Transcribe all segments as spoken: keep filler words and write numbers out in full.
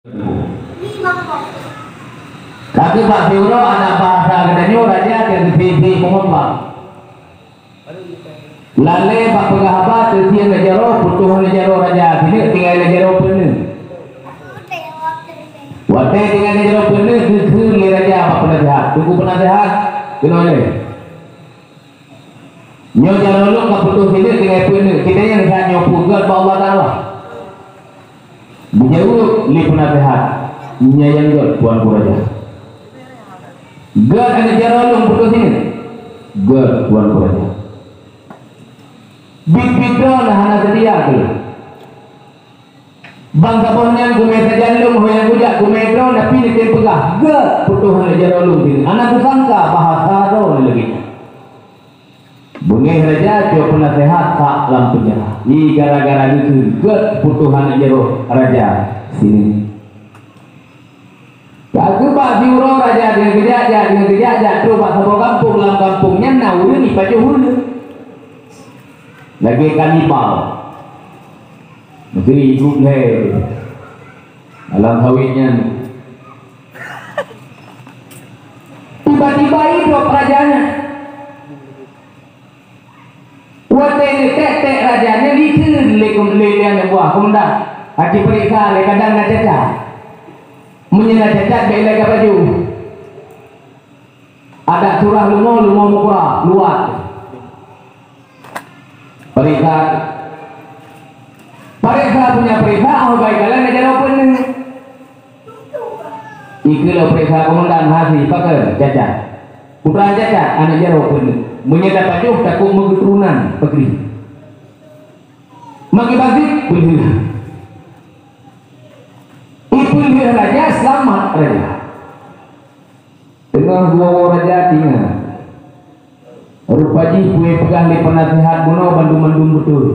Tapi bak siuroe aneuk bangsa geutanyoe raja nyang geubi-bi meuhamba. Lalé bak peugah haba teusieng lé jaroe, putôh lé jaroe raja, keuneuk tinggai lé jaroe peuneuk. Watée tinggai lé jaroe peuneuk, geukheun lé raja bak peunasihat. Teungku peunasihat, keunoe lé. Nyoe jaroe lôn ka putôh keuneuk tinggai peuneuk, kiban nyang that nyoe peugét bak Allah Taala. Geujaweueb lé peunasihat, "Nyan nyang gét, Tuanku Raja." "Gét aneuk jaroe lôn putôh sineuk?" "Gét, Tuanku Raja." "Biet-biet droe na hana seudia keu lôn. Ban saboh nyan kumé sajan lôn, ho nyang kujak kumé droe, tapi neutem peugah, 'Gét putôh aneuk jaroe lôn sineuk.' Hana kusangka bahasa droe lagée nyan." Beungéh raja cok peunasihat sak lam peunjara. Nyan gara-gara geukheun gét putôh aneuk jaroe raja sineuk. Ka geuba siuroe raja deungon geujak-jak, deungon geujak-jak trok bak saboh gampông, lam gampông nyan na ureuëng jipajoh ureuëng. Lagée kanibal. Meukeuri grup lhée dalam sawét nyan. Tiba-tiba idop raja nyan. Watée neutek-tek raja nyan, dikheun lé, lé, lé aneuk buah komandan, "Aci peuriksa lé, kadang na cacat. Meunyoe na cacat, bèk ilèe ka baju. Adak surah leumo, leumo meukura, luwat." Peuriksa. Peuriksa punya peuriksa, oh, baik, kalian aja jaroe peuneuk. Ikeu lôn peuriksa komandan, hase, pakon, cacat. Putra cacat, aneuk jaroe peuneuk. Meunyoe tapajoh, takot meukeuturonan, pakri. Maka bazit, peulheueh. Ipeulheueh raja, seulamat raja. Teungoh dua woe raja tinggai. Rupa jih peue peugah lé peunasihat bunoe bandum-bandum beutôi.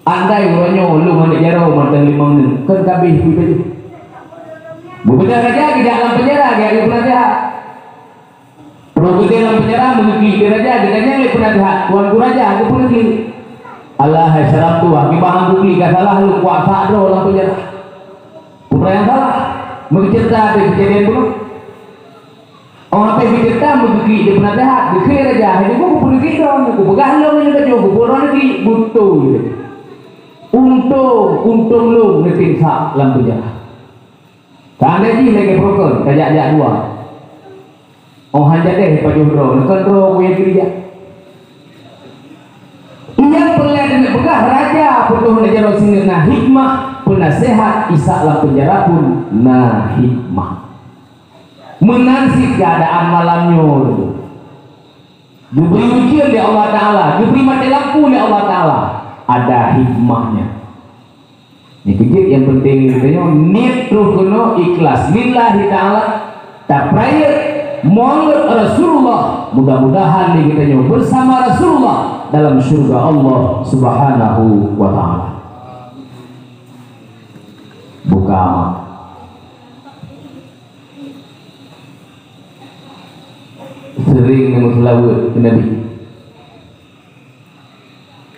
Andai uroe nyoe lôn aneuk jaroe mantong limong nyoe, kon ka abéh peue teuh. Beubeudôh raja geujak lam peunjara, geujak lé peunasihat. Roh geude lam peunjara meuneuki lé raja, geutanyong lé peunasihat, "Tuanku Raja, keupeue neuklik?" "Alah, hai salam tuah, kiban han kuklik, ka salah lôn kuasa droe lam peunjara." Peue nyang salah? Meuceurita deh keujadian bunoe. Oh, habéh geuceurita meugeuki di peunasihat, geukheun raja, "Hai nyoe, keupeue neuklik droe nyoe? Kupeugah lôn nyoe ka jeuet, keupeue droe neuklik?" Beutôi. Untông, untông lôn neutem sak lam peunjara. Tanda jih lagée peurukon, tajak-jak dua. Oh, han jadeh pajoh droe, neukon droe kuyée geuriyak. Nyang peureulée neupeugah raja putôh aneuk jaroe sineuk na hikmah, peunasihat isak lam peunjara pun na hikmah. Meunan cit keuadaan malam nyoe. Geubri ujeuen lé Allah Taala, geubri maté lampu lé Allah Taala, ada hikmahnya. Nyang keujeuet nyang penting lé geutanyoe, niet troh keunoe ikhlas lillahi taala, tapeurayeuk meunurot Rasulullah, mudah-mudahan lé geutanyoe bersama Rasulullah dalam syurga Allah Subhanahu wa taala. Buka amat. Sering meuseulaweuet keu Nabi.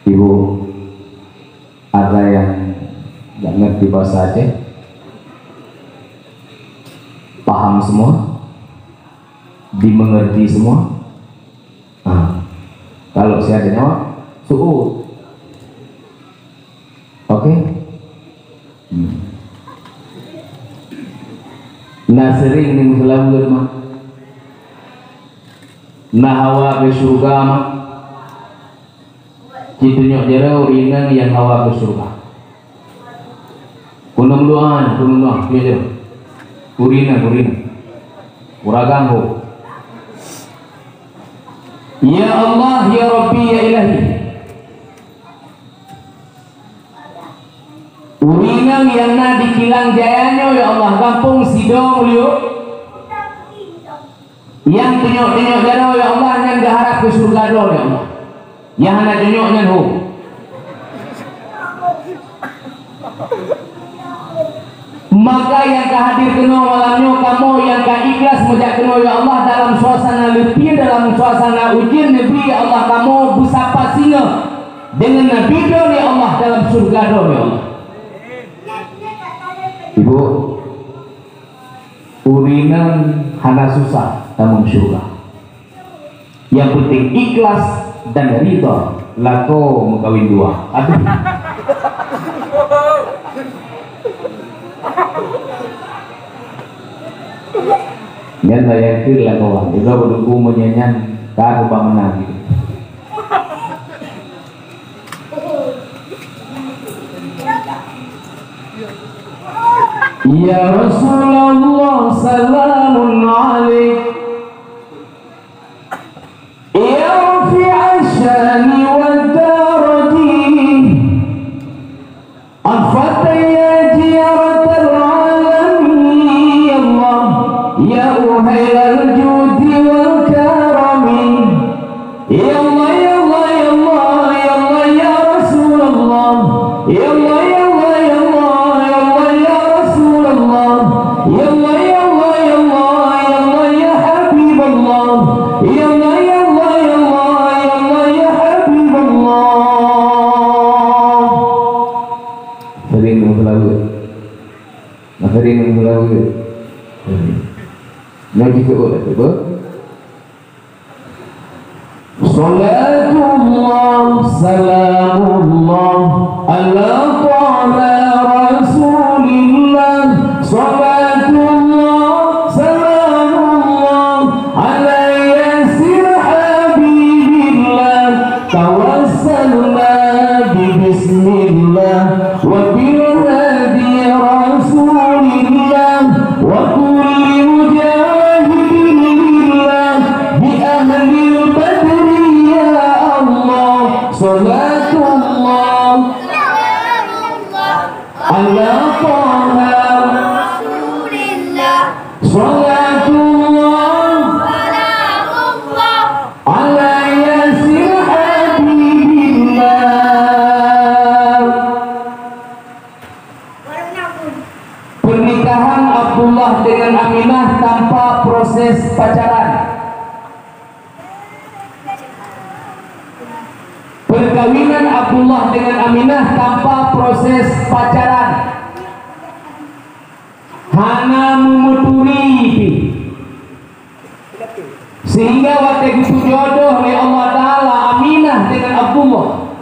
Ibu, ada yang nggak ngerti bahasa Aceh? Paham semua? Dimengerti semua? Ah, kalau saya ada nyawa, su'ud. Oke? Hmm. Na sering ni meuseulaweuet mah. Na hawa keu syeuruga mah. Ci tunyok jaroe ureueng inong nyang hawa keu syeuruga. Keuneuk meudoa, keuneuk meudoa, tunyok jaroe. Ureueng inong, ureueng inong. Ureueng agam ho. Ya Allah, ya Rabbi, ya Ilahi. Ureueng inong nyang na di Kilang Jaya nyoe, ya Allah, gampông Sido Mulyok. Nyang tunyok-tunyok jaroe, ya Allah, nyan geuharab keu syeuruga droe, ya Allah. Nyang hana tunyok nyan ho. Maka nyang ka hadir keunoe malam nyoe, kamoe nyang ka ikhlas meujak keunoe, ya Allah, dalam suasana leupie, dalam suasana ujeuen, neubri, ya Allah, kamoe beusapa singoh deungon Nabi droe, ya Allah, dalam syeuruga droe, ya Allah. Ibu, ureueng inong hana susah tamong syeuruga. Nyang peunteng ikhlas dan ridha lakoe meukawen dua. Aduh. Nyan lah nyang keu lakoe. Iba beudukung meunyan nyan ka keubah meunan. Ya Rasulullah, salamun alaik. Ya rafi'asy syani wad daraji. Afata ya jiratal alamin, ya Allah, ya uhailal judi wal karami. Ya Allah, ya Allah, ya Allah, ya Allah, ya Rasulullah. Ya Allah, ya Allah, ya Allah, ya Allah, ya Rasulullah. Ya Allah, ya Allah, ya Allah, ya Allah, ya Habiballah. Ya Allah, ya Allah, ya Allah, ya Allah, ya Habiballah. Sering meuseulaweuet. Nah, sering meuseulaweuet. Ngaji seuôt, seuôt. Salatullah, salamullah, ala taha rasulillah. Salatullah, salamullah, ala yasin habibillah. Tawassalna bi bismillah. Wa bil hadi rasulillah, wa kulli mujahidin lillah, bi ahlil badri ya Allah, salatullah ala taha rasulillah, salatullah ala yasin habibillah. Pernikahan Abdullah dengan Aminah tanpa proses pacaran. Perkawinan Abdullah dengan Aminah tanpa proses pacaran. Hana meuturi pih. Sehingga watée geupeujodoh lé Allah Taala Aminah dengan Abdullah,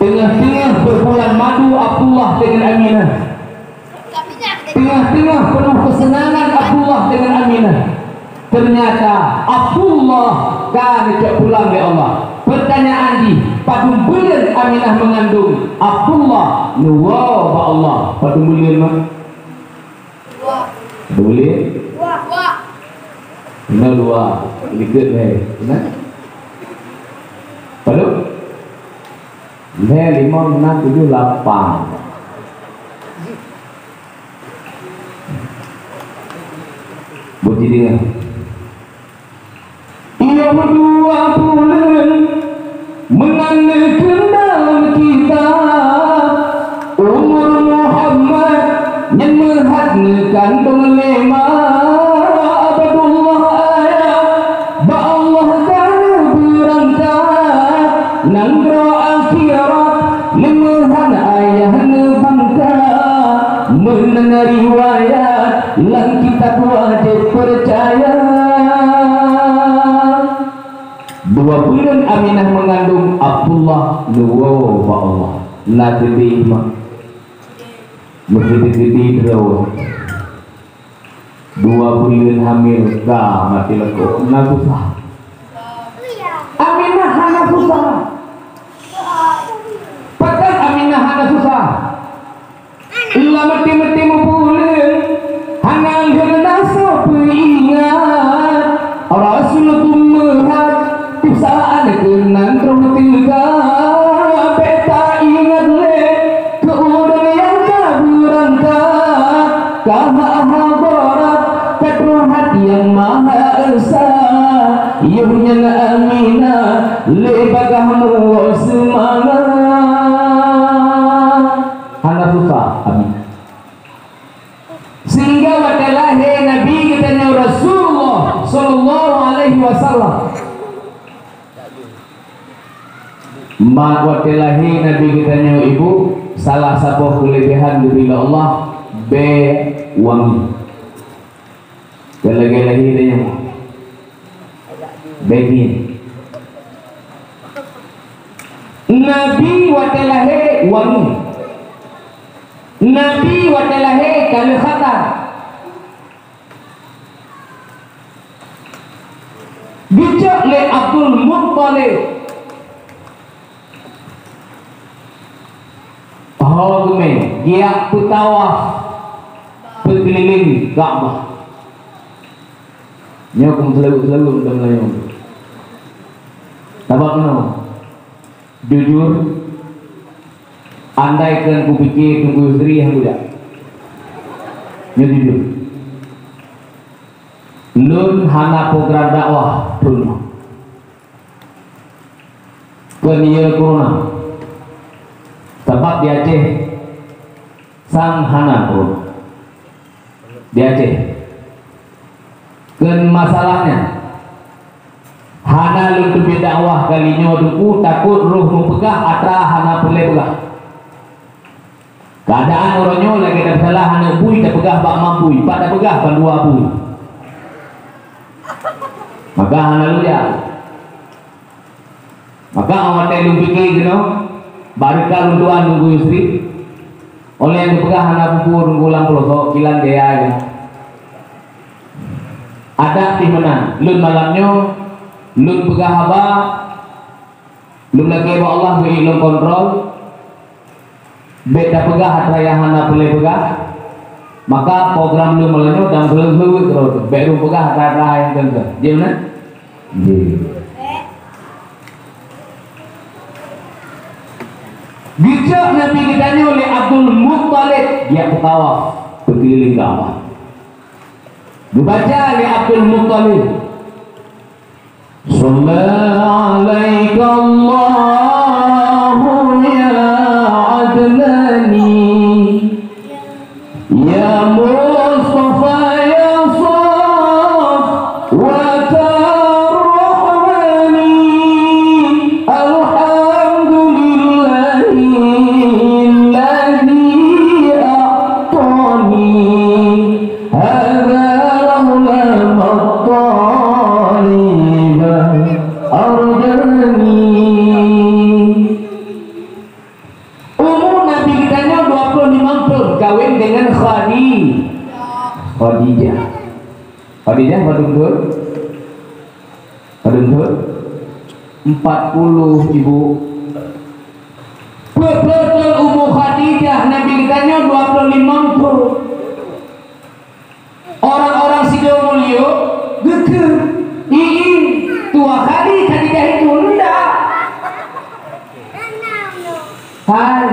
teungoh-teungoh beubulan madu Abdullah dengan Aminah, teungoh-teungoh penuh keuseunangan Abdullah dengan Aminah, teunyata Abdullah ka neucok pulang lé Allah. Peutanyaan jih, padum buleuen Aminah meungandong, Abdullah neuwoe bak Allah padum buleuen mah? Dua. Boleh? Dua. Dua. Inoe dua. Likot lé. Beuna? Padum? Lhée, limong, nam, tujoh, lapan. Beujideungoe. Yoh dua buleuen meunan neukheun dalam kitab, umur Muhammad nyan meuhat neukandong lé ma Abdullah ayah, bak Allah ka neubeurangkat nanggroe akhirat, lé meuhat ayah neubungka. Meunan riwayat lam kitab wajéb peucaya. Dua buleuen Aminah meungandong Abdullah neuwoe bak Allah. Na geudeh mah. Meugeudeh-geudeh droe. Dua buleuen hamil ka maté lakoe. Na susah? Aminah hana susah. Pakon Aminah hana susah? Lam até-até meubuleuen, hana lheueh na soe peuingat. Rasul geumeuhat, saát keunan troh teuka. Bèk taingat lé keu ureueng nyang ka beurangkat, ka hak-hak beurangkat, ka troh hat Nyang Maha Esa. Yoh nyan Aminah, lé bagaih muwoe seumangat. Hana susah, Aminah. Sehingga watèe lahé Nabi geutanyoe Rasulullah sallallahu alaihi wasallam, ma-, watèe lahé Nabi geutanyoe, Ibu, Salah saboh keulebihan geubri lé Allah, bèe wangi. Lagèe lahé tanyoe, bèe ngieng. Nabi watèe lahé wangi. Nabi watèe lahé ka lheueh khata. Geucok lé Abdul Muttalib. Ho geumè, geujak peutawaf peukeulileng Ka'bah. Nyoe keuneuk seuleuweut-seuleuweut lam layông. Sabab nyoe, jujur, andai keu kupike Teungku Yusri nyang kujak. Nyoe jujur. Lôn hana program dakwah thôn nyoe. Keu nyoe corona. Sabab di Aceh sang hana corona. Di Aceh. Keu masalah nyan, hana lôn teubiet dakwah kali nyoe Teungku, takot roh meupeugah atra hana peureulèe peugah. Keuadaan uroe nyoe lagèe tapeusalah aneuk bui, tapeugah bak mak bui, pat tapeugah bandua bui. Maka hana lôn jak. Maka watèe lôn pike keunoe, bak reuka lôn tuan Teungku Yusri, óh lheueh geupeugah hana peue-peue Teungku lam peulosok, kilan gaya nyan. Adak pih meunan, lôn malam nyoe, lôn peugah haba, lôn lakèe bak Allah bri lôn kontrol, bèk tapeugah atra nyang hana peureulèe peugah, maka program lôn malam nyoe dang seuleuweut-seuleuweut keudroe, bèk lôn peugah atra-atra nyang keu-keu. Jeuet meunan? Jeuet. Geucok Nabi geutanyoe lé Abdul Muttalib, geujak peutawaf peukeulileng Ka'bah. Geubaca lé Abdul Muttalib, "Shalla 'alaika Allahu ya 'adnani, ya Mustafa ya safwata rahmani, alhamdulillahilladzi a'tani." Hadza laula mattaliba ardani. Umu Nabi geutanyoe dua ploh limong thon, kawen deungon Khadi-, Khadijah. Khadijah padum thon? Padum thon? Empat puluh, Ibu. Peuet ploh thon umu Khadijah, Nabi geutanyoe dua ploh limong thon. Orang-orang sidroe mulia geukheun, "Ii, tuha kali Khadijah itu ndak." Hai,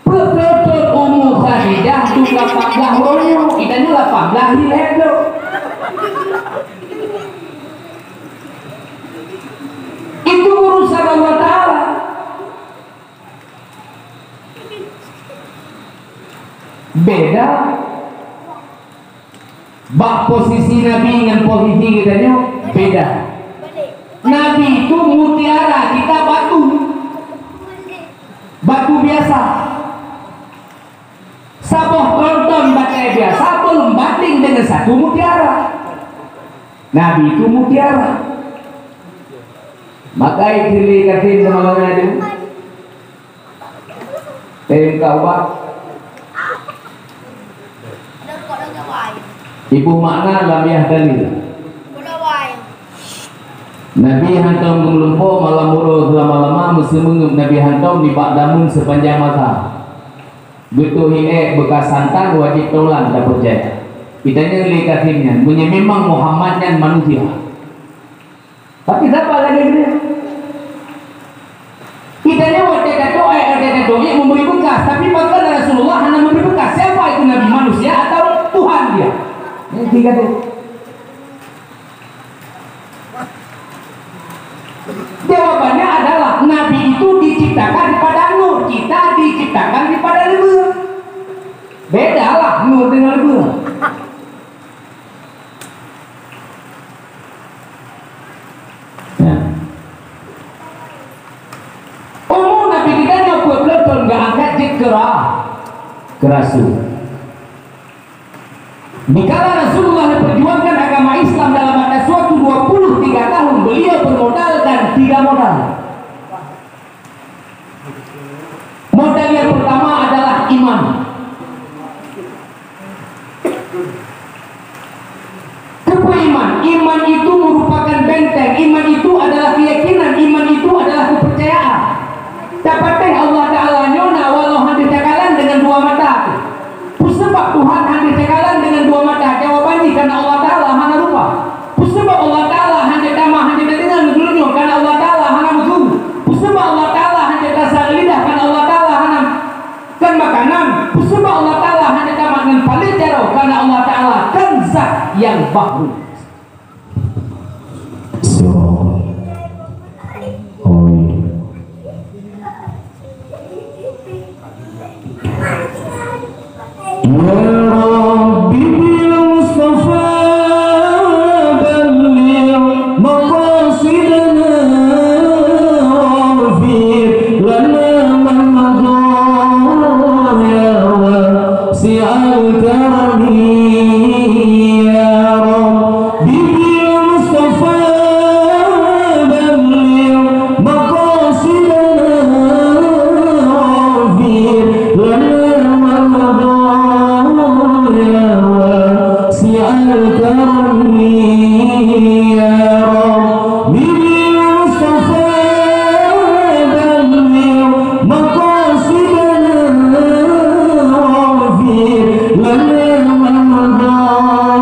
peuet ploh thon umu Khadijah dum lapan blah uroe nyoe, geutanyoe lapan blah ilée lom. Itu urusan Allah Taala. Beda. Bak posisi Nabi ngon posisi geutanyoe beda. Nabi itu mutiara, kita batu. Batu biasa. Saboh tronton batée biasa beumbanding deungon satu mutiara. Nabi itu mutiara. Maka ikheun lé Kasim sama lagée nyan. Tem ka ubah. Ibu makna lam yah dalil. Nabi hantom geumeulimpôh malam uroe seulama-lama, meuseumeungeup Nabi hantom nibak dameun seupanjang masa. Geutoh hi ék beukas santan wajéb taulan tapeucaya. Itanyong lé Kasim nyan, meunyoe memang Muhammad nyan manusia. Tapi sapa lagée geuh? Kita nyoe watée ka doa, watée ka doa memberi bekas, tapi maka Rasulullah hana memberi bekas. Siapa itu Nabi, manusia atau Tuhan dia? Ini tiga tu. Jawabannya adalah Nabi itu diciptakan daripada nur, kita diciptakan daripada leubeueng. Bedalah nur dengan leubeueng. Ya. Umu Nabi kita nyoe peuet ploh thon geuangkat Kera-, kerasu. Dikala Rasulullah memperjuangkan agama Islam dalam batas waktu dua puluh tiga tahun, beliau bermodalkan tiga modal. Modal yang pertama adalah iman. Keupeue iman? Iman itu merupakan benteng. Iman itu adalah keyakinan. Iman itu adalah kepercayaan. Tapatéh Allah Ta'ala nyoe na walau hana takalon deungon dua mata. Peue sabab Tuhan hana takalon deungon dua mata? Jawaban jih, karena Allah Ta'ala hana rupa. Peue sabab Allah Ta'ala hana tamah, hana tadeungoe ngon geutanyoe? Karena Allah Ta'ala hana meusu. Peue sabab Allah Ta'ala hana tarasa ngon lidah? Karena Allah Ta'ala hana kan makanan. Peue sabab Allah Ta'ala hana tamat ngon paleng jaroe? Karena Allah Ta'ala kan zat nyang bahru. يا رب بالمصطفى بلغ مقاصدنا واغفر لنا ما مضى يا واسع الكرم. يا رب بالمصطفى بلغ مقاصدنا واغفر لنا ما مضى يا واسع الكرم. يا رب بالمصطفى بلغ مقاصدنا واغفر لنا ما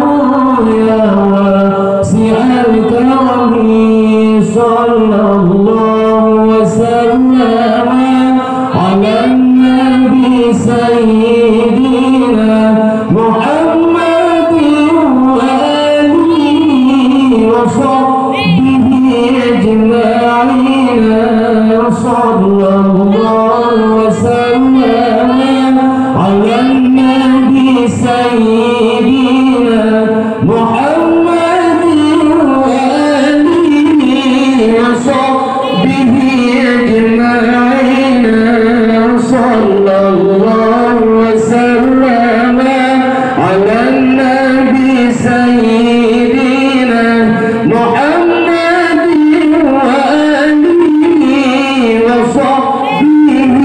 مضى يا واسع الكرم. صلى الله وسلم على النبي سيدنا محمد وآله وصحبه أجمعين. صلى الله وسلم على النبي سيدنا محمد وآله وصحبه أجمعين. صلى الله وسلم على النبي سيدنا محمد وآله وصحبه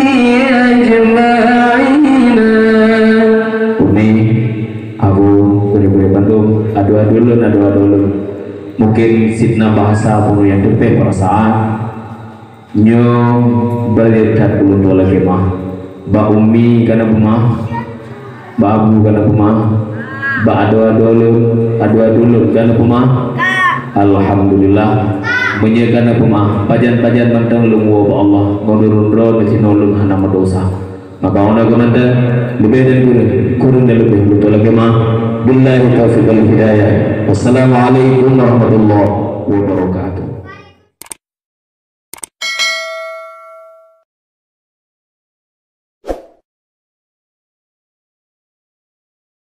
أجمعين. Umi, Abu, gurée-gurée bandum, adoe-adoe lôn, adoe-adoe lôn. Mungkin sinan bahasa bunoe nyang teupéh peurasaan. Nyoe brat that ulôn tuan lakée meu'ah. Bak umi kana peumeu'ah, bak abu kana peumeu'ah, bak adoe-adoe lôn, adoe-adoe lôn kana peumeu'ah. Alhamdulillah. Meunyoe kana peumeu'ah, pajan-pajan mantong lôn woe bak Allah, ngon ureuëng droe disinoe lôn hana meudesya. Maka ona geuh mantong, leubeh dan kureueng, kureueng dan leubeh, beutôi lagée meu'ah. Billahi taufiq wal hidayah. Wassalamualaikum warahmatullahi wabarakatuh.